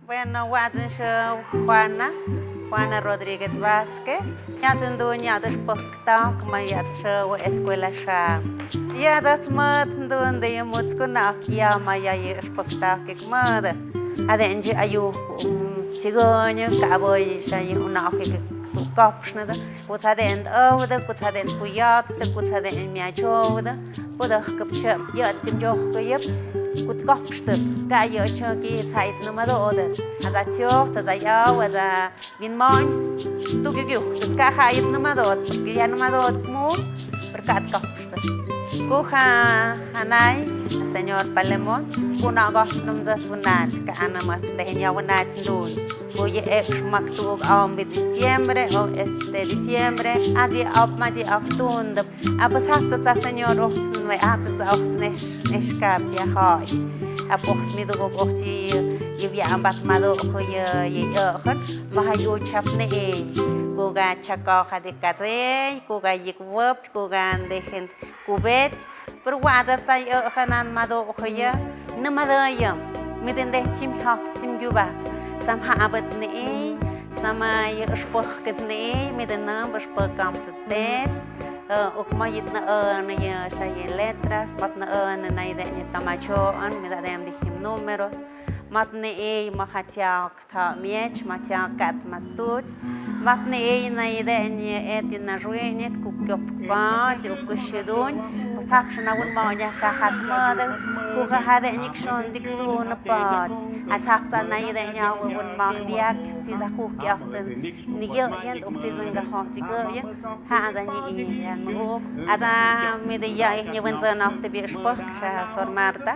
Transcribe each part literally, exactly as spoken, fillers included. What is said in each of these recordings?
Bueno, wa'dzin sho Juana, Juana Rodríguez Vázquez. Ñiah tsi ndu ñiah tsi spok tawk ma yat sho escuela sha. Yat smat ndu nde yamut kuna ya ma ya spok tawk kik mad. Aden ji ayuk, um, chigoño ka aboy sha yi una ok kik tu kopsna da. Kutsa den owda, kutsa den puyat, kutsa den miachowda. Puda kapcha ya tsi jok yep. Kut kopsna. Ka ya choki tsait namado da. Aza tio, aza ya, aza Bin moñ, tu ki kiu, tu ka ha yip namadot, ki ya namadot mu, berkat kau. Ku ha, hanai, señor Palemon, ku na go num zat wunach, ka ana mas de nya wunach ndun. Ku ye ek smak tu om bi diciembre, o este diciembre, aji op ma ji op tun de Apa sap tsa tsa señor ohtsin we ap tsa tsa ohtsin esh, eshkap ya hoi. Apa ohtsin mi duk ohtsi, yibia ambat mado ko ya, ya, ya, hon. Maha yu chap ne e. Kuga chako hadi katsei, kuga yik wop, kuga ndehen kubet. Pero wa tsa tsa ya hanan mado ko ya. Namado ya. Midin de tim hot, tim gubat. Sam ha abat ne e, sama ya shpoh ket ne e, midin nam shpoh kam tsa tet. Eh, uk ma yit na, eh, na ya sha ya letras, mat na, eh, na na ya de ni tamacho an, mi da dem di him números, mat ne e ma ha tiak tha miech, ma tiak kat mas tuch, mat ne e na ya de ni e ti na rui ni ku kyop pa, ti uk ku shudun, ku sap shana un ma nya ka hat ma de, ku ha ha de ni kshon dik su na pa, a sap tsa na ya de ni un ma diak, ti za hu kyop ten, ni yo yen uk ti zang ga ho ti ko yen. Ha aza ni i yan mo. Aza mi de ya i ni wen zan ok te bi shpoh sha Sor Marta.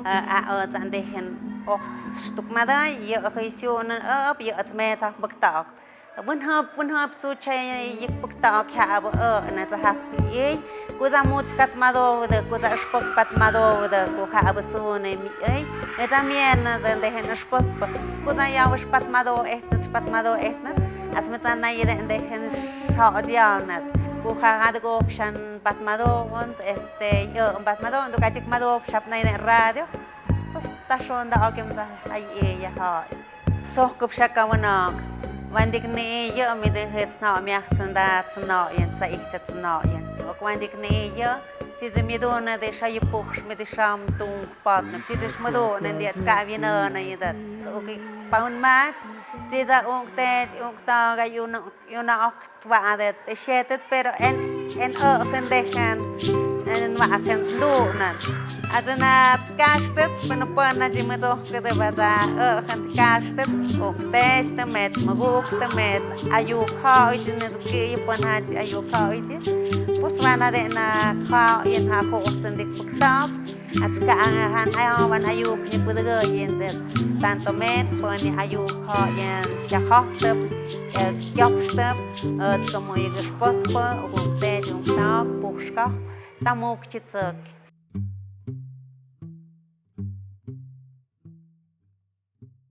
A, a, o zan de hen ok stuk ma da, ya ok i siu nan op, ya at me ta bak ta ok. Wen hap, wen hap su che yik bak ta ok ha abo, o, na za hap i. Ku za mut kat ma do, de, ku za shpoh pat ma do, de, ku ha abo su ne mi, ei. E za mi en, de, de hen shpoh pa. Ku za ya shpat ma do, eh, shpat ma do, eh, na. At me za na i de, de hen Sha ojiawnat. Ku ha ngad gok shan bat mado on, este, yo, bat mado on, du kachik mado shap na iden radio. Pues, ta shon da okem sa, ay, e, ya ha. Soh kup shaka wanok. Wandik ni yo, mi de het sno, miak tsanda, tsno, yen sa ik cha tsno, yen. Ok wandik ni yo, chizi mi duna de sha yipuk, mi de sham tung pat, na chizi shmado, na dia tska vina, na ida. Ok, paun mat, chiza ung te, ung ta, ga yunok. Yuna ok twa de, te shetet, pero en, en o ken dejan, en wa ken dunan. Azana kashtet, bueno, pona jimazok de baza, o ken kashtet, ok test, met, maguk, met, ayuk ha, ijin, ki, pona ji, ayuk ha, ijin. Pues wana de na ha, yen ha, ho, sen dik pukta. Atska han ayo wan ayuk ni pudgo yen de tanto met poni ayuk ho yen chahohtep, eh, kyopstep, eh, tsomo yek spotpo, ugukte jungtak, puhskak, tamuk chitsok.